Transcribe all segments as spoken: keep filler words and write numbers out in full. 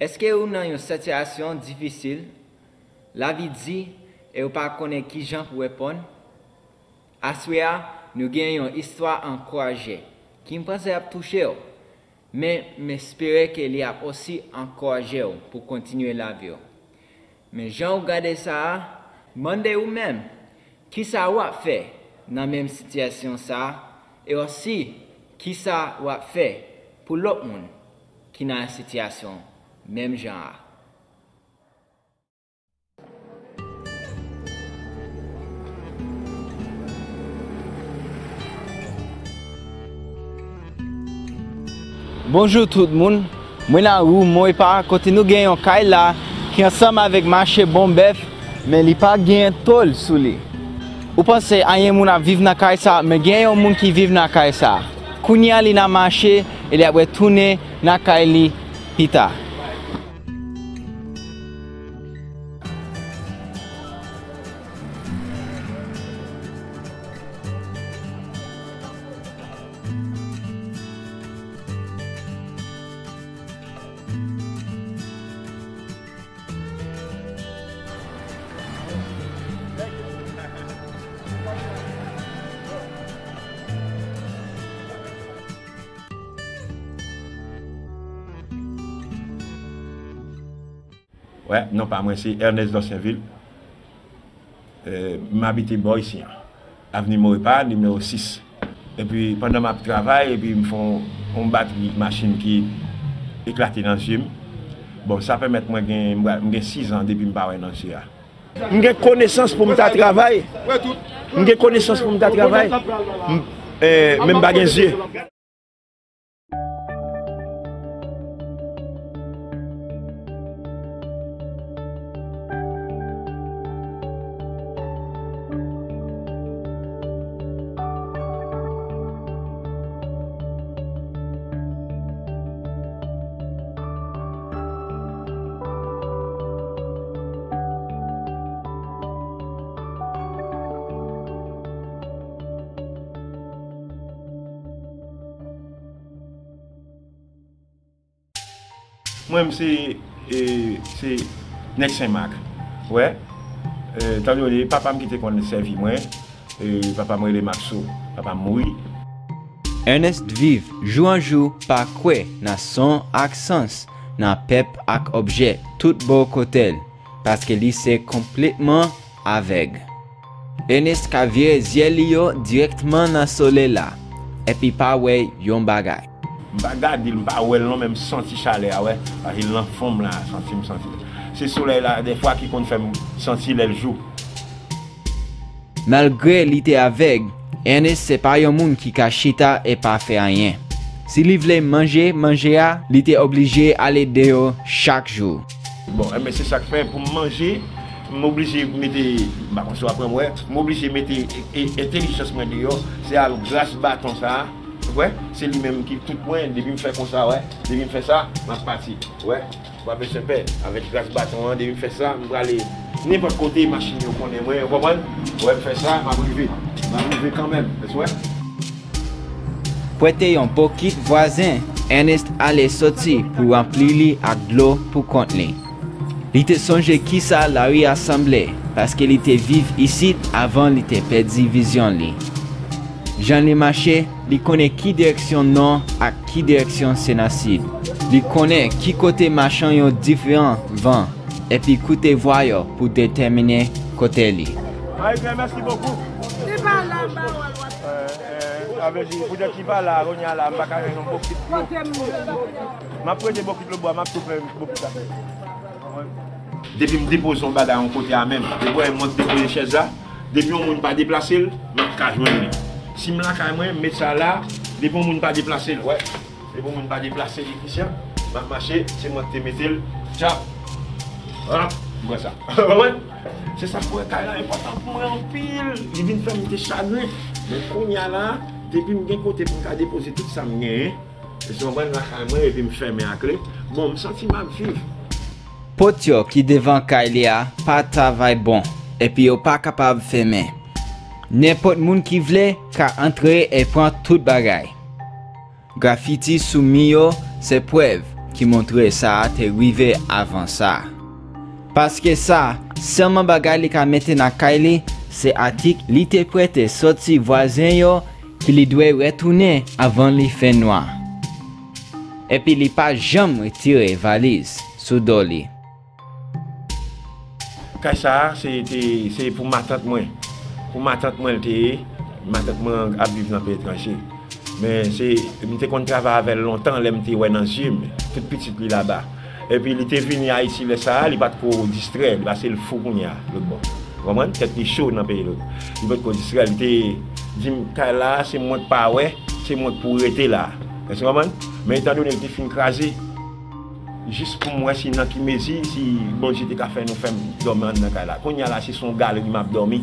Èske ou nan yon sitiyasyon difisil, lavi di, e ou pa konnen kijan pou reponn? Aswè a, nou gen yon istwa ankouraje ki m panse ap touche w, men m espere ke li ap osi ankouraje w pou kontinye lavi w. Men jan w gade sa a, mande ou menm, kisa w ap fè nan menm sitiyasyon sa a, e osi kisa w ap fè pou lòt moun ki nan sitiyasyon menm jan a. Bonjou tout moun, mwen nan ri Moepa kote nou gen yon kay la ki ansanm avèk mache Bonbèf, men li pa gen tòl sou li. Ou panse anyen moun ap viv nan kay sa, men gen yon moun ki viv nan kay sa. Kounye a li nan mache e li ap retounen nan kay li pita. Wè, non pa mwen se Ernest Dorsainville. Eh, m abite bò isi an. Avni Moepa, nimewo sis. Epi pandan m ap travay, epi m fè yon, yon batri machin ki eklate nan zye m. Bon, sa pèmèt mwen gen, m gen sis an depi m pa wè nan zye a. M gen konesans pou m ta travay. M gen konesans pou m ta travay. M, eh, men m pa gen zye. Mwen menm se, e, se nèg Senmak. Wè, e, tandiske papa m ki te konn sèvi mwen, e, papa m rele Maxo, papa m mouri. Ernest viv jou an jou pa kwè nan son ak sans, nan pèp ak objè tout bò kote l, paske li se konplètman avèg. Ernest ka vire zye li yo dirèkteman nan solèy la, epi pa wè yon bagay. M pa gade l, m pa wè l non, men m santi chalè a, wè. Paske l nan fon m la, santi m santi l. Se solèy la, dèfwa, ki konn fè m santi lè l jou. Malgre li te avèg, Ernest se pa yon moun ki ka chita e pa fè anyen. Si li vle manje, manje a, li te oblije ale deyò chak jou. Bon, enben, se sa k fè pou m manje, m oblije mete, m pa konn si w ap wè, m oblije mete, e, e, entèlijans mwen deyò, se a gras baton sa a, w wè, se li menm ki tout mwen, depi m fè konsa, wè, depi m fè sa, m ap pati, w wè, w ap fè pè, avèk gras baton an, depi m fè sa, m prale nenpòt kote, machin yo konnen mwen, w konprann, w wè, m fè sa, m ap rive, m ap rive kanmenm, w wè. Prete yon bokit vwazen, Ernest ale soti pou ranpli li ak dlo pou kont li. Li te sonje kisa lari a sanble, paske li te viv isit avan li te pèdi vizyon li. Jan li mache, li konnen ki direksyon nò ak ki direksyon se nan sid. Li konnen ki kote machan yo diferan van, epi koute vwa yo pou detèmine kote li. Marie-Claire, merci beaucoup. Li pa la, m pa wè l, w ap Eh, eh, sa vle di, poutèt li pa la, kounye a la, m pa ka jwenn yon bokit dlo. M ap prete bokit dlo bwa, m ap tou fè bokit la. Depi m depoze yon bagay yon kote a menm, depi w wè m depoze chèz la, depi yon moun pa deplase l, m ap ka jwenn li. Si m lakay mwen, m met sa la, depi yon moun pa deplase l, wè. Se pou moun pa deplase li, Christian. M ap mache, se mwen ki te mete l. Tchap. Hop, m pran sa. Konprann? Se sa k fè kay la enpòtan pou mwen anpil. Li vin fè m te chagren. Men kounye a la, depi m gen kote pou m ka depoze tout sa m genyen, se konprann lakay mwen epi m fèmen ak kle. Bon, m santi m ap viv. Pòt yo ki devan kay li a pa travay bon, epi yo pa kapab fèmen. Nenpòt moun ki vle ka antre e pran tout bagay. Grafiti sou mi yo se prèv Li montre sa a te rive avan sa. Paske sa, sèlman bagay li ka mete nan kay li, se atik li te prete soti vwazen yo ki li dwe retounen avan li fè nwa. Epi li pa janm retire valiz sou do li. Kay sa a, se te, se pou matant mwen. Pou matant mwen l te ye. Matant mwen ap viv nan peyi etranje. Men se, m te konn travay avè l lontan, lè m te wè nan zye m, tout pitit li laba. Epi li te vini Ayiti lè sa a, li pa t ko distrè, li pase l fou kounye a, lòt bò. Ou konprann? Tèt li cho nan peyi lòt. Li pa t ko distrè, li te di m, kay la a, se mwen k pa wè, se mwen k pou rete la. Èske w konprann? Men etandone l te fin kraze, jis pou m wè si nan ki mezi, si Bondye te ka fè nou fè m dòmi anndan kay la. Kounye a la, se sou yon galri m ap dòmi.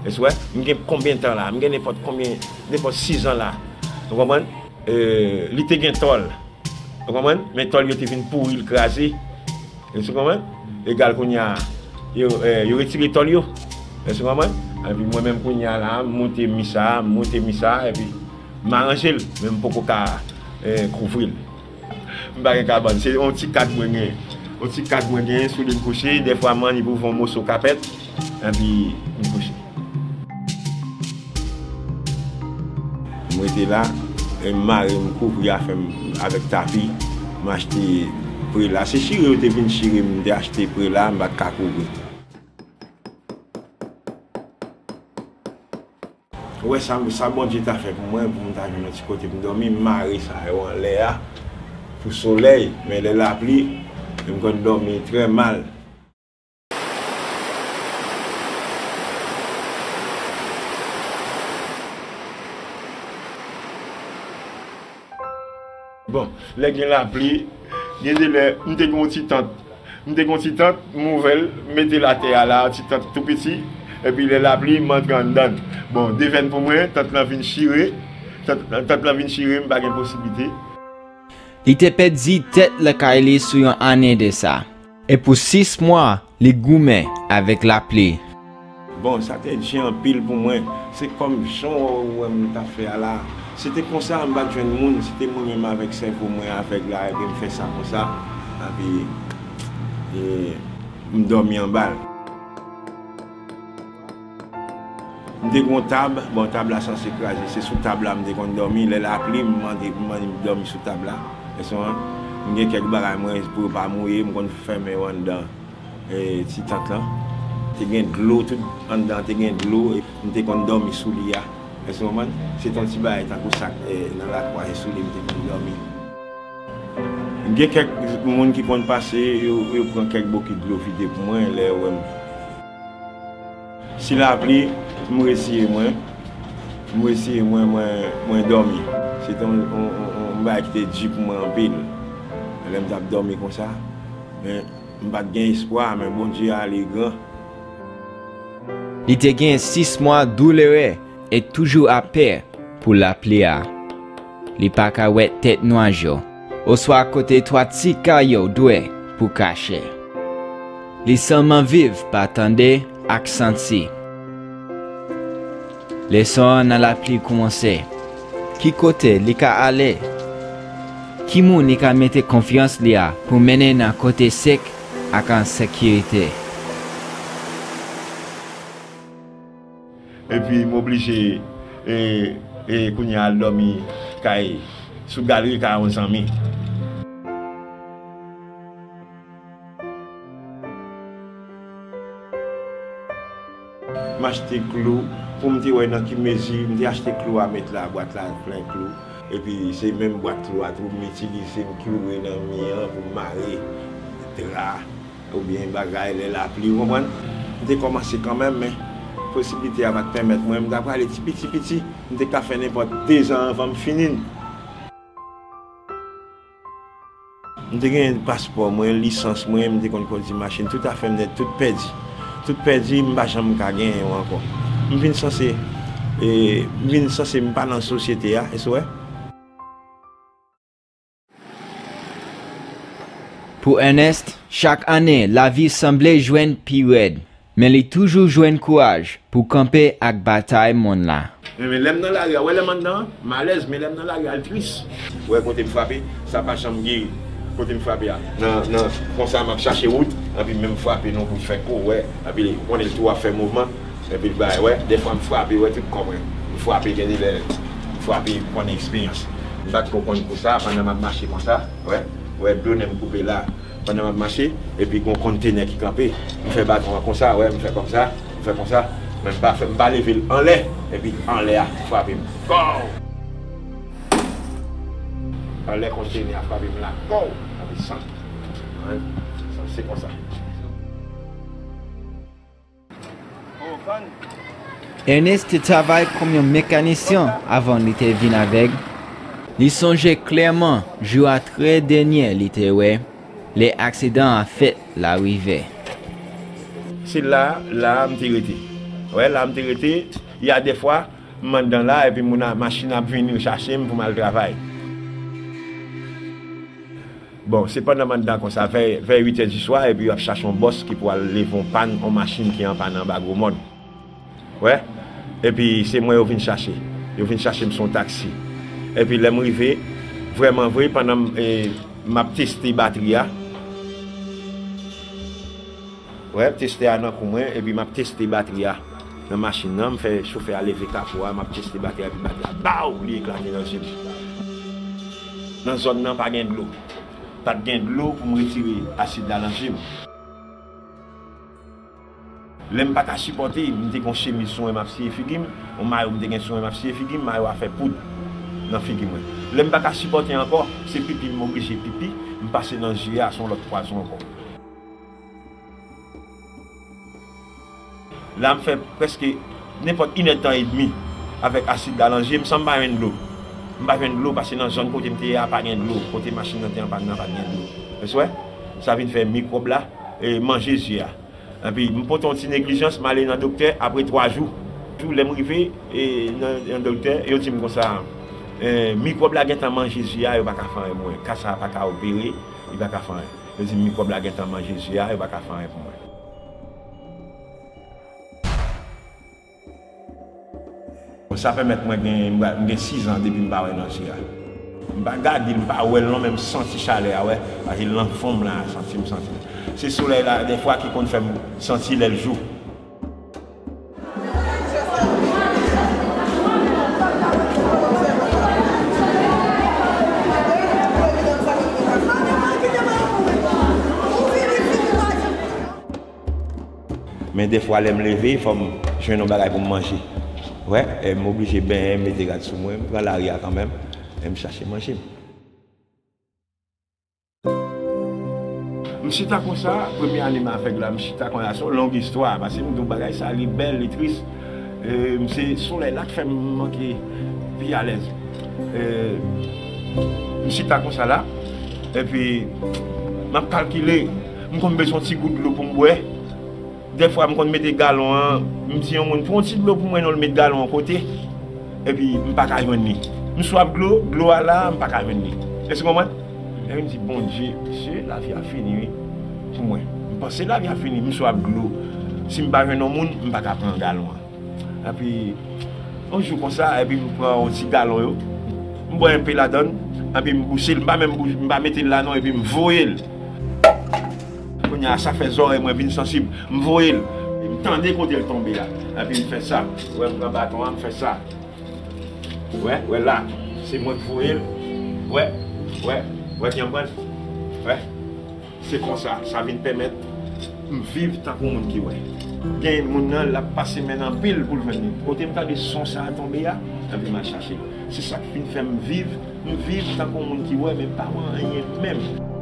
Èske w wè? M gen konbyen tan la? M gen nenpòt konbyen, nenpòt sis an la. Ou konprann? E, li te gen tòl. Ou konprann? Men tòl yo te vin pouri, l kraze. Èske w konprann? Egal kounye a, yo, e, yo retire tòl yo. Èske w konprann? Epi mwen menm kounye a la, m moute mi sa, m moute mi sa, epi m aranje l, men m poko ka, e, kouvri l. M pa gen kabann, se yon ti kad mwen gen. Yon ti kad mwen gen, sou li m kouche, dèfwa m annik ouvri yon moso kapèt, epi m kouche. M rete la, e m mare, m kouvri afè m avèk tapi, m achte prela. Se chire yo te vin chire m, m te achte prela, m pa t ka kouvri. Ou wè sa, sa Bondye ta fè pou mwen, pou m ta jwenn yon ti kote pou m dòmi, m mare sa yo anlè a, pou solèy, men lè lapli, m konn dòmi trè mal. Bon, lè gen lapli, gen de lè, m te gen yon ti tant. M te gen yon ti tant, m ouvè l, m mete l atè a la, ti tant tou piti, epi lè lapli, m antre anndan l. Bon, devèn pou mwen, tant lan vin chire, tant, tant lan vin chire, m pa gen posiblite. Li te pèdi tèt lakay li sou yon ane de sa. E pou sis mwa, li goumen avèk lapli. Bon, sa te di anpil pou mwen. Se kòm jan w wè m t ap fè a la. Se te konsa, m pa t jwenn moun, se te mwen menm avèk sèvo mwen avèg la, epi m fè sa konsa. Epi, e, m dòmi anba l. M te gen yon tab, bon, tab la sanse kraze, se sou tab la m te konn dòmi, lè lapli, m mande, m mande m dòmi sou tab la. Èske w konprann? M gen kèk bagay mwen, pou yo pa mouye, m konn fèmen yo anndan, e, ti tant lan. Te gen dlo tout anndan, te gen dlo, e m te konn dòmi sou li a. Èske w konprann? Se t yon ti bagay tankou sa k, e, nan lakwa, e sou li m te konn dòmi. Gen kèk moun ki konn pase, yo, yo pran kèk bokit dlo vide pou mwen, lè yo wè m. Si lapli, m resiye mwen, m resiye mwen, mwen, mwen dòmi. Se te yon, yon, yon, yon bagay ki te di pou mwen anpil. Lè m t ap dòmi konsa, men m pa t gen espwa, men Bondye a, li gran. Li te gen sis mwa doulere e toujou ap pè pou lapli a. Li pa ka wè tèt nwaj yo, oswa kote twati kay yo dwe pou kache. Li sèlman viv pa tande ak santi. Leson an nan lapli kòmanse. Ki kote li ka ale? Ki moun li ka mete konfyans li a pou mennen nan kote sèk ak an sekirite? Epi m oblije, e, e, kounye a al dòmi kay, sou galri kay yon zanmi. M achte klou, pou m te wè nan ki mezi, m te achte klou a met la, bwat la plen klou. Epi se menm bwat klou a tou m itilize, m kloure nan mi an pou m mare dra oubyen bagay lè lapli, ou konprann? M te kòmanse kanmenm, men posiblite a pa t pèmèt mwen. M ta prale ti piti piti, m te ka fè nenpòt dezan anvan m fini l. M te gen paspò mwen, lisans mwen, m te konn kondui machin, tout afè m nèt, tout pèdi. Tout pèdi, m pa janm ka genyen yo ankò. M vin sanse, e, m vin sanse m pa nan sosyete a, èske w wè? Pou Ernest, chak ane, lavi sanble jwenn pi rèd, men li toujou jwenn kouraj pou kanpe ak batay monn la. Men, men lè m nan lari a, wè lè m anndan an, m alèz, men lè m nan lari a, l tris. Wè kote m frape, sa pa janm geri. Kote m frape a. Nan, nan, konsa m ap chache wout, anpi men m frape nan kout fè kou, wè. Anpi ou konnen l tou ap fè mouvman, epi l bay, wè. Dèfwa m frape, wè, tout kò mwen. M frape gen de lè, m frape konnen eksperyans. M pa t ko konn kou sa, pandan m ap mache konsa, wè. Wè, dlo nen m koupe la. Pandan m ap mache, epi gon kontenè ki kanpe. M fè baton an konsa, wè, m fè konsa, m fè konsa. Men m pa fè, m pa leve l anlè, epi anlè a frape m. Pow! Anlè kontenè a frape m la. Pow! Epi san. Wè, san, se konsa. Ernest te travay kòm yon mekanisyen avan li te vin avèg. Li sonje klèman jou a trè dènye li te wè, lè aksidan an fèt la rive. Se la, la a m te rete. Wè, la a m te rete, y a dèfwa, m anndan la, epi moun a, machin ap vini chache m pou m al travay. Bon, se pandan m anndan konsa, vè, vè uit è di swa, epi yo ap chache yon bòs ki pou al leve yon pàn, yon machin ki an pàn anba Gwo Mòn. Wè. Epi se mwen yo vin chache. Yo vin chache m sou yon taksi. Epi lè m rive, vrèman vre, pandan m, e, m ap teste batri a, wè, testè a nan kou mwen, epi m ap teste batri a nan machin nan, m fè chofè a leve kapo a, m ap teste batri a, epi batri a, baw, li eklate nan je m. Nan zòn nan, pa gen dlo. Pa t gen dlo pou m retire asid la nan je m. Lè m pa ka sipòte, m te gen yon chemiz sou mwen, m ap siye figi m, yon mayo m te gen sou mwen, m ap siye figi m, mayo a fè poud nan figi mwen. Lè m pa ka sipòte ankò, se pipi m oblije pipi, m pase nan je a, se yon lòt pwazon ankò. La m fè prèske nenpòt inèdtan edmi avèk asid la nan je m san m pa jwenn dlo. M pa jwenn dlo paske nan zòn kote m te ye a pa gen dlo. Kote machin nan te an pàn nan pa t gen dlo. Ou wè? Sa vin fè mikwòb la, e, manje je a. Epi m pote yon ti neglijans, m ale nan doktè apre twa jou. Jou lè m rive, e, nan, nan doktè, yo di m konsa, e, mikwòb la gentan manje je a, yo pa ka fè anyen pou mwen. Ka sa a pa ka opere, li pa ka fè anyen. Yo di m mikwòb la gentan manje je a, yo pa ka fè anyen pou mwen. Sa pèmèt mwen gen, m gen sizan depi m pa wè nan je a. M pa gade l, m pa wè l non, men m santi chalè a, wè. Paske l nan fon m la, santi m santi l. Se solèy la, dèfwa, ki konn fè m santi lè l jou. Men dèfwa, lè m leve, fò m jwenn yon bagay pou m manje. Wè, e m oblije benyen, m mete rad sou mwen, m pran lari a kanmenm, e m chache manje m. M chita konsa, premye ane m avèg la, m chita konsa, se yon long istwa, paske m di w bagay sa, li bèl, li tris. E, m se solèy la k fè m manke pi alèz. E, m chita konsa la, epi m ap kalkile, m konn bezwen yon ti gout dlo pou m bwè. Dèfwa, m konn mete galon an, m di yon moun, "Pran yon ti dlo pou mwen non," l met galon an kote, epi m pa ka jwenn li. M swaf dlo, dlo a la, m pa ka jwenn li. Èske w konprann? Epi m di, "Bondye, mesye, lavi a fini, wi, pou mwen." M panse lavi a fini, m swaf dlo. Si m pa jwenn yon moun, m pa ka pran galon an. Epi, yon jou konsa, epi m pran yon ti galon yo, m bwè enpe ladann, epi m bouse l, m pa menm bou-, m pa mete l la non, epi m voye l. Kounye a, sa fè zòrèy mwen vin sansib. M voye l. M tande kote l tonbe a. Epi m fè sa. Wè, m pran baton an, m fè sa. Wè, wè la. Se mwen k voye l. Wè, wè, wè, jan m pran l. Wè. Se konsa, sa vin pèmèt m viv tankou moun ki wè. Gen moun nan, l ap pase men nan pil pou l jwenn li. Kote m tande son sa a tonbe a, epi m al chache l. Se sa k vin fè m viv, m viv tankou moun ki wè, men pa wè anyen menm.